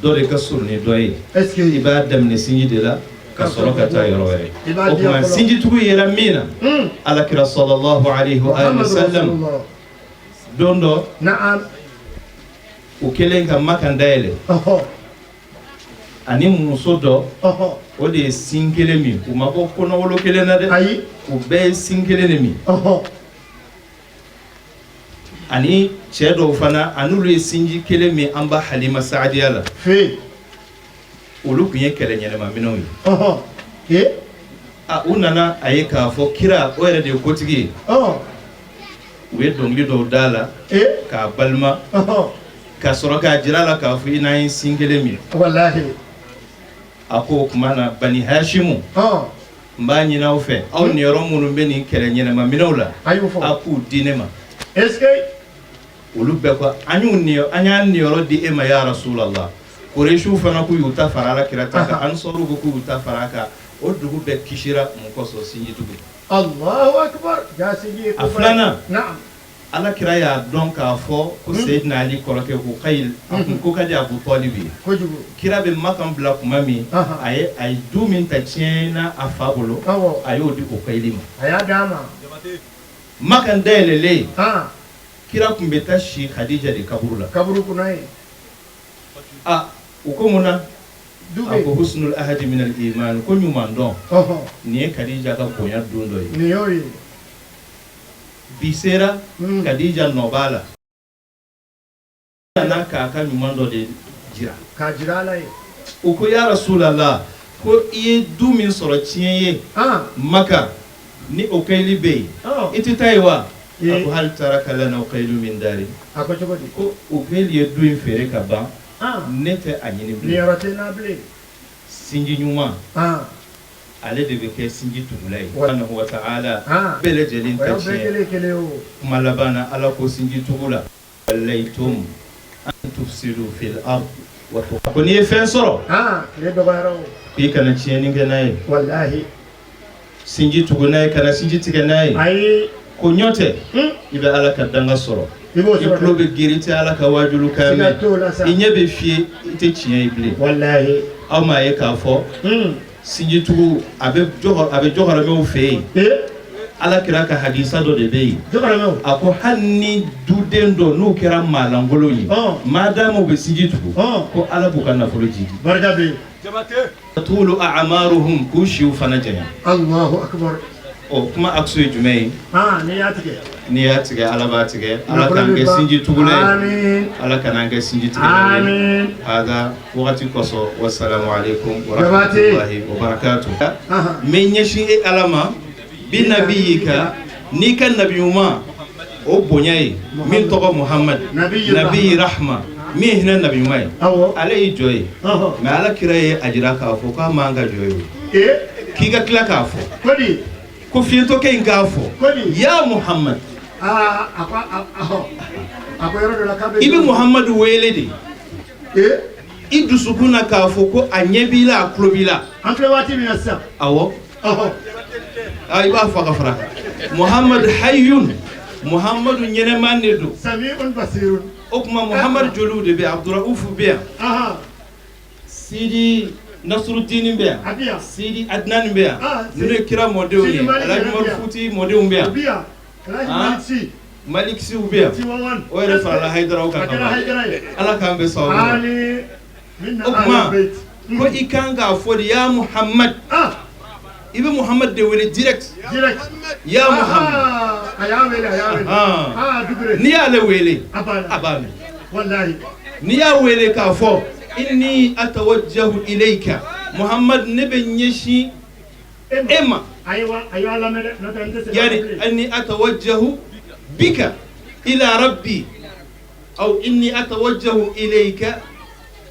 dɔ de ka surun ni dɔ ye. Est-ce que. I b'a daminɛ sinji de la ka sɔrɔ ka taa yɔrɔ wɛrɛ. O tuma sinjitugu yera min na. Alakira sallallahu alayhi wa sallam don dɔ. Naam. U kɛlen ka Makan dayɛlɛ. Ani muso dɔ. O de ye sin kelen min. U ma bɔ kɔnɔwolo kelen na dɛ. Ayi. U bɛɛ ye sin kelen de min. Ani cɛ dɔw fana, an'olu ye sinji kelen min an ba Halima Saadiya la. Fe. Olu tun ye kɛlɛ ɲɛnamaminɛw ye. A u nana a ye k'a fɔ kira o yɛrɛ de ye kotigi ye. U ye dɔnkili dɔw da la. K'a balima. Ka sɔrɔ k'a jira la k'a fɔ i n'an ye sin kelen min. Walahi. A ko o tuma na Bani Hashimu. N b'a ɲini aw fɛ, aw niyɔrɔ minnu bɛ nin kɛlɛ ɲɛnamaminɛw la, a k'u di ne ma. Est-ce que. Olu bɛɛ ko an y'u niyɔrɔ, an y'an niyɔrɔ di e ma ya Rasulallah. Kuresiw fana k'u y'u ta fara Ala kira ta kan, Ansɔriw ko k'u y'u ta fara a kan. O dugu bɛɛ kisira mun kosɔn? Sinjitugu. Allahu akbar. Ja sinji ye ko A filanan. Naam. Ala kira y'a dɔn k'a fɔ ko Seyidina Ali kɔrɔkɛ ko Kayil, a kun ko ka di Abu Tɔlibi ye. Kojugu. Kira bɛ Makan bila tuma min, a ye du min ta tiɲɛ na a fa bolo, a y'o di o Kayili ma. A y'a d'a ma. Makan dayɛlɛlen, kira tun bɛ taa si Khadija de kaburu la. Kaburu kunna yen. A u ko mun na? A ko husnul ahadi minal iman, ko ɲuman dɔn. Nin ye Khadija ka bonya don dɔ ye. Nin y'o ye. Bi sera Khadija nɔ b'a la. Nana k'a ka ɲuman dɔ de jira. K'a jira Ala ye. U ko ya Rasulallah, Ko i ye du min sɔrɔ tiɲɛ ye Maka, ni Okayili bɛ yen, i tɛ taa yen wa? A ko hal taraka lana Ukayilu min dari. A ko cogo di? Ko Okayili ye du in feere ka ban, ne tɛ a ɲini bilen. Niyɔrɔ tɛ n na bilen. Sinji ɲuman, ale de bɛ kɛ sinji tugula ye. Subhanahu wa ta'ala bɛɛ lajɛlen ta tiɲɛ. Kuma laban na, Ala ko sinji tugu la wallaytum an tufsidu fil ard wa ko n'i ye fɛn sɔrɔ, tile dɔgɔyara o, k'i kana tiɲɛni kɛ n'a ye. Walahi. Sinji tugu n'a ye, kana sinji tigɛ n'a ye. Ayi. Ko ɲɔ tɛ, i bɛ Ala ka danga sɔrɔ. I b'o I sɔrɔ. tulo bɛ gere, i tɛ Ala ka waajulu kan Siga mɛn. t'o la sa. I ɲɛ bɛ fiyɛ, i tɛ tiɲɛ ye bilen. Walahi. Aw m'a ye k'a fɔ sinjitugu a bɛ jɔkɔ, a bɛ jɔkɔrɔmɛw fɛ yen. Ala kira ka hadisa dɔ de bɛ yen. Jɔkɔrɔmɛw. A ko hali ni duden dɔ n'u kɛra maalankolon ye, maadamu u bɛ sinji tugu, ko Ala b'u ka nafolo jidi. Barika bɛ yen. Tulu a'maruhum, k'u siw fana janya. Allahu akbar. O kuma aksu ye jumɛn ye? N'i y'a tigɛ. N'i y'a tigɛ, Ala b'a tigɛ. Ala k'an kɛ sinji tugula ye. Amiin. Ala kan'an kɛ sinji tigɛla ye. Amiin. Hada wagati kosɔn, wasalamu aleykum wa Jabate. rahmatulahi wa barakatuh. N bɛ ɲɛsin e Ala ma bi nabiyika, n'i ka nabi ɲuman o bonya ye min tɔgɔ Muhamad, nabi rahma, min ye hinɛ nabi ɲuman ye. Ale y'i jɔ ye, mais Ala kira ye a jira k'a fɔ k'a man ka jɔ ye o, k'i ka tila k'a fɔ Kodi. Ko fiyentɔkɛ in k'a fɔ ya Muhamad. A ko a ko yɔrɔ dɔ la k'a bɛ. I bɛ Muhamadu wele de i dusukun na k'a fɔ ko a ɲɛ b'i la, a tulo b'i la. An filɛ waati min na sisan. Awɔ, i b'a fɔ ka fara kan Muhamadu hayyun, Muhamadu ɲɛnɛman de don. Samiun basirun. O tuma Muhamadu joliw de bɛ yan? Abduraufu bɛ yan, Sidi Nasrudini bɛ yan, Sidi Adnani bɛ yan, ninnu ye kira mɔdenw ye. Alhaji Umaru Futi mɔdenw bɛ yan, Malik Siw bɛ yan, o yɛrɛ farala Hayidaraw kan ka ban. Ala k'an bɛn sababu ma. O tuma ko i kan k'a fɔ de ya Muhamad, i bɛ Muhamad de wele direct, ya Muhamad. A y'a wele, a y'a wele. Dugure. N'i y'ale wele, a b'a mɛn. Walahi. N'i y'a wele k'a fɔ inni atawajjahu ilayka Muhamad, ne bɛ ɲɛsin e ma. Ayiwa, a y'a lamɛn dɛ, n'o tɛ n tɛ se. Yani inni atawajjahu bika ila rabbi, aw inni atawajjahu ilayka,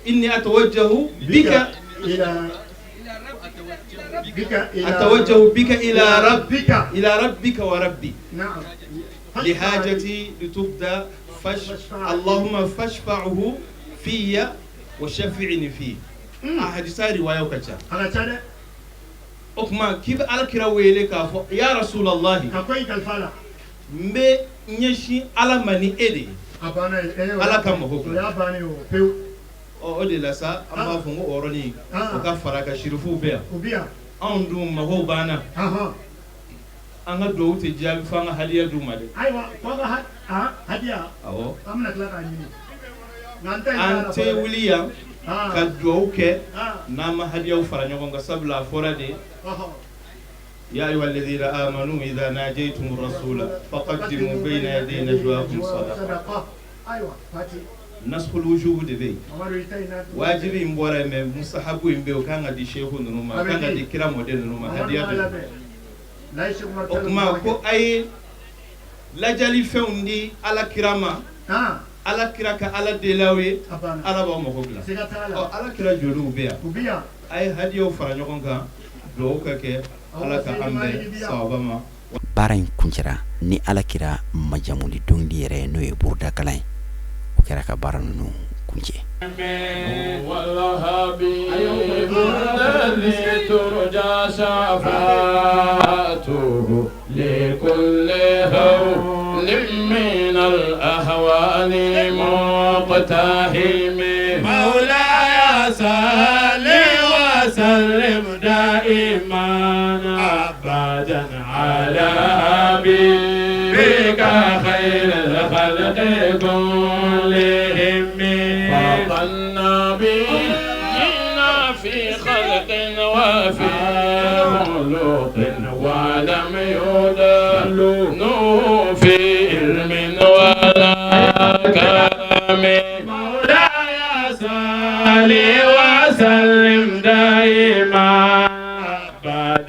inni atawajjahu bika ila bika ila atawajjahu bika ila rabbika, ila rabbika wa rabbi. Na'am. Lihajati litubda fash Allahumma fashfa'hu fiyya wa shafi'ni fi. A hadisa riwayaw ka ca. A ka ca dɛ. O tuma k'i bɛ Ala kira wele k'a fɔ ya Rasulallahi. Ka ko in kalifa la. N bɛ ɲɛsin Ala ma ni e de ye. A banna ye. Ala ka mago O y'a bannen o pewu. Ɔ, o de la sa an b'a fɔ n ko o yɔrɔnin o ka fara ka sirifuw bɛ yan. O bɛ yan. Anw dun magow b'an na. An ka duwawu tɛ jaabi f'an ka hadiya d'u ma dɛ. Ayiwa, ko an ka hadiya. Awɔ. An bɛna tila k'a ɲini. An tɛ wuli yan ka duwawu kɛ n'an ma hadiyaw fara ɲɔgɔn kan, sabula a fɔra de ya ayyuha alladhina amanu idha najaytum rasula faqaddimu bayna yaday najwakum sadaqa. Ayiwa, Fati. Naskhul wujub de bɛ yen. Mamadu, i ta in na. Wajibi in bɔra yen, mais musahabu in bɛ yen, o kan ka di sehu ninnu ma, o kan ka di kira mɔden ninnu ma, hadiya de don. O tuma ko a ye lajali fɛnw di Ala kira ma, Ala kira ka Ala deli aw ye, Ala b'aw mago dilan. Ɔ, Ala kira joliw bɛ yan? A ye hadiyaw fara ɲɔgɔn kan, duwawu ka kɛ, Ala ka an bɛn sawaba ma. Baara in kuncɛra ni Ala kira majamuli dɔnkili yɛrɛ ye, n'o ye burudakalan ye. O kɛra ka baara ninnu kuncɛ. على حبيبك خير الخلق كلهم فضلنا بنا في خلق وفي خلق ولم يدلوا في علم ولا كرم مولاي صل وسلم دائما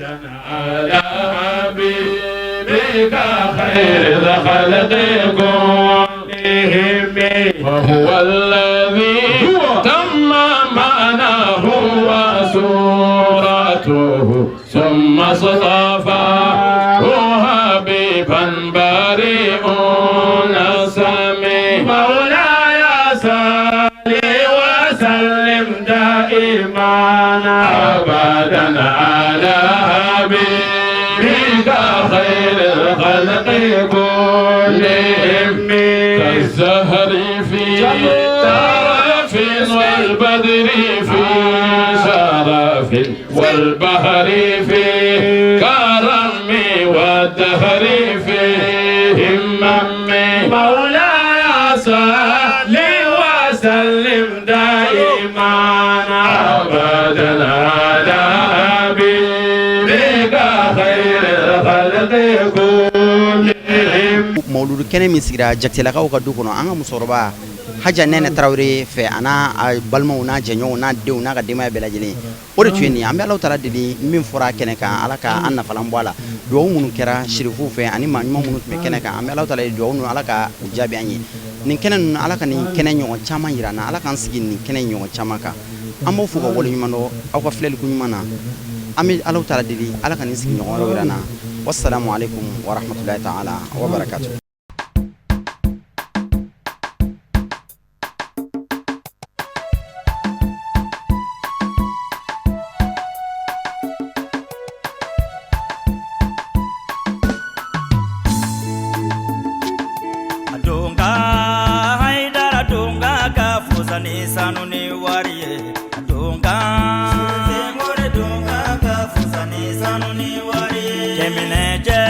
على حبيبك خير الخلق كلهم وهو الذي تم معناه وسورته ثم اصطفاه حبيبا بريء سمي مولاي صل وسلم دائما أبدا على حبيبك خير الخلق كلهم كالزهر في ترف والبدر في شرف والبحر في كرم والدهر في همم مولاي صل وسلم دائما أبدا على حبيبك خير الخلق كلهم. Mawuludu kɛnɛ min sigira Jakitelakaw ka du kɔnɔ, an ka musokɔrɔba Haja Nɛnɛ Tarawele fɛ, a n'a balimaw n'a jɛɲɔgɔnw n'a denw n'a ka denbaya bɛɛ lajɛlen, o de tun ye nin ye. An bɛ Alahu taala deli, min fɔra kɛnɛ kan, Ala ka an nafalan bɔ a la. Dugawu minnu kɛra sirifuw fɛ ani maa ɲuman minnu tun bɛ kɛnɛ kan, an bɛ Alahu taala deli, dugawu ninnu Ala ka u jaabi an ye. Nin kɛnɛ ninnu, Ala ka nin kɛnɛ ɲɔgɔn caman yira an na, Ala k'an sigi nin kɛnɛ ɲɔgɔn caman kan. An b'aw fo ka waleɲuman dɔn aw ka filɛliko ɲuman na. An bɛ Alahu taala deli, Ala ka nin sigi ɲɔgɔn wɛrɛw yira an na. Wassalamu alaikum warahmatullahi ta'ala wabarakatuh. Donga Haidara donga ka fusa ni sanu ni wari ye. Donga Sengore donga ka fusa ni sanu ni wari ye. Cɛminɛ cɛ.